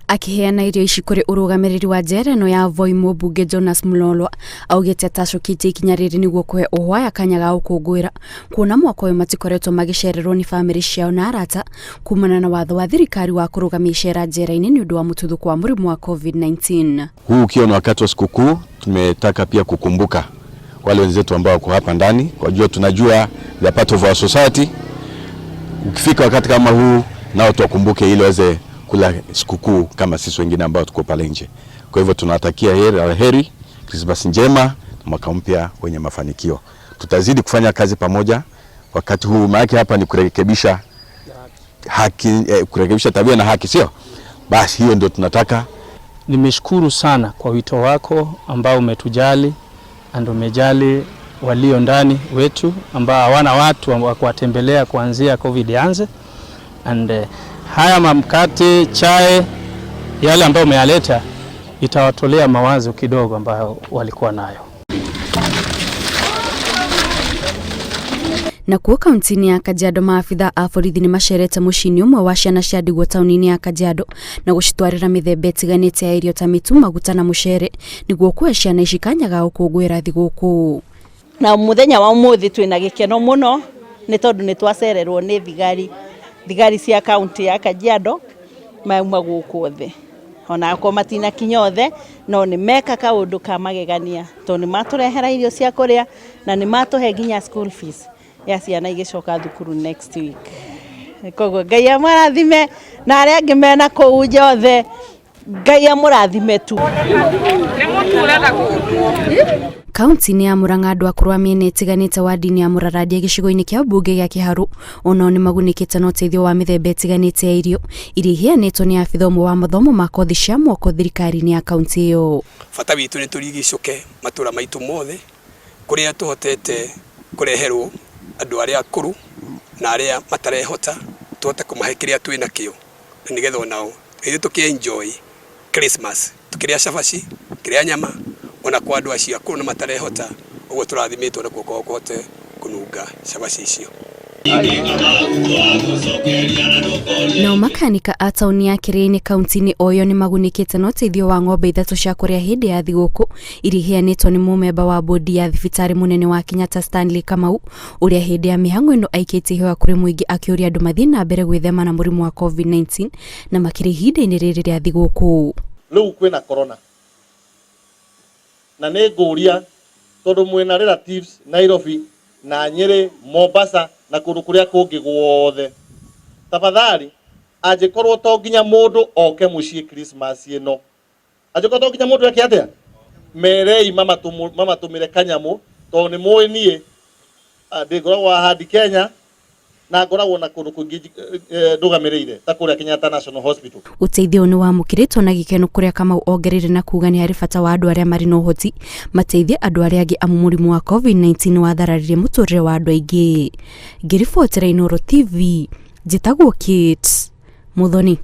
Akĩheana irio ici kũrĩ ũrũgamĩrĩri wa njera ĩno ya Voi mũmbunge Jonas Mlolwa augĩte atĩ acũkĩtie ikinya rĩrĩ nĩguo kũhe ohwo aya kanya ga gũkũngũĩra kuona mwaka ũyũ matikoretwo magĩcererwo nĩ bamĩrĩ ciao na arata kumana na watho wa thirikari wa kũrũgamia icera njera-inĩ nĩ ũndũ wa mũtuthũko wa mũrimũ wa COVID-19. Huu ukiwa ni wakati wa sikukuu, tumetaka pia kukumbuka wale wenzetu ambao wako hapa ndani, kwa jua tunajua they are part of our society. Ukifika wakati kama huu, nao tuwakumbuke ili waweze kula sikukuu kama sisi wengine ambao tuko pale nje. Kwa hivyo tunawatakia heri la heri, Krismasi njema na mwaka mpya wenye mafanikio. Tutazidi kufanya kazi pamoja wakati huu, maana hapa ni kurekebisha haki, kurekebisha tabia na haki, sio? Basi hiyo ndio tunataka. Nimeshukuru sana kwa wito wako ambao umetujali na umejali walio ndani wetu ambao hawana watu wa kuwatembelea kuanzia COVID ianze. And haya mamkate, chai yale ambayo umeyaleta itawatolea mawazo kidogo ambayo walikuwa nayo. Nakuo kaunti-inĩ ya Kajiado maabitha a borithi nĩ macerete mũciĩ-inĩ ũmwe wa ciana cia ndigwa taũni-inĩ ya Kajiado na gũcitwarĩra mĩthemba ĩtiganĩte ya irio ta mĩtu, maguta na mũcere nĩguo kũhe ciana ici kanya ga gũkũngũĩra thigũkũ. Na muthenya wa umuthi twina gikeno muno ni tondu ni twacererwo ni thigari thigari cia kaunti ya Kajiado mauma guku othe ona akorwo matinakinya othe no nĩ meka kaundu ka magegania tondu nĩ matũrehera irio cia kũrĩa na nĩ matũhe nginya school fees ya ciana igĩcoka thukuru next week. Koguo Ngai amũrathime na arĩa angĩ mena kũu nja othe Ngai amũrathime tu. Kaunti-inĩ ya Murang'a andũ akũrũ a mĩena ĩtiganĩte wadi-inĩ ya Mũrarandia gĩcigo-inĩ kĩa mbunge gĩa Kĩharũ onao nĩ magunĩkĩte na ũteithio wa mĩthemba ĩtiganĩte ya irio iria iheanĩtwo nĩ abitha ũmwe wa mathomo ma kothi cia moko thirikari-inĩ ya kaunti ĩyo. Bata witũ nĩ tũrigicũke matũra maitũ mothe kũrĩa tũhotete kũreherwo andũ arĩa akũrũ na arĩa matarehota tũhote kũmahe kĩrĩa twĩ nakĩo na nĩgetha onao ithuĩ tũkĩ enjoy Christmas tukĩrĩa cabaci kĩrĩa nyama ona kwa andũ acio akũrũ na matarehota ũguo tũrathimĩtwo nakuo kwao kũhote kũnunga cabaci icio. Nao makanika a taũni ya Kĩrĩainĩ kaunti-inĩ o ĩyo nĩ magunĩkĩte na ũteithio wa ng'ombe ithatũ cia kũrĩa hĩndĩ ya thigũkũ iria iheanĩtwo nĩ mũmemba wa bodi ya thibitarĩ mũnene wa Kenyatta Stanley Kamau ũrĩa hĩndĩ ya mĩhang'o ĩno aikĩtie ihoya kũrĩ mũingĩ akĩũria andũ mathiĩ na mbere gwĩthema na mũrimũ wa COVID-19 na makĩria ihinda-inĩ rĩrĩ rĩa thigũkũ. Rĩu kwĩna corona na nĩ ngũria tondũ mwĩna relatives Nairobi na Nyĩrĩ, Mombasa na kũndũ kũrĩa kũngĩ guothe, tafadhali angĩkorwo to nginya mũndũ oke mũciĩ Christmas ĩno, angĩkorwo to nginya mũndũ eke atĩa, merei mamatũmĩre kanyamũ tondũ nĩ mũĩ niĩ ndĩ ngoragwo Ahadi Kenya na ngoragwo na kũndũ kũingĩ ndũgamĩrĩire ta kũrĩa Kenyatta National Hospital. Ũteithio ũyũ nĩ wamũkĩrĩtwo na gĩkeno kũrĩa Kamau ongereire na kuga nĩ harĩ bata wa andũ arĩa marĩ na ũhoti mateithie andũ arĩa angĩ amu mũrimũ wa COVID-19 wathararirie mũtũrĩre wa andũ aingĩ. Ngĩribotera Inooro TV, njĩtagwo Kate Muthoni.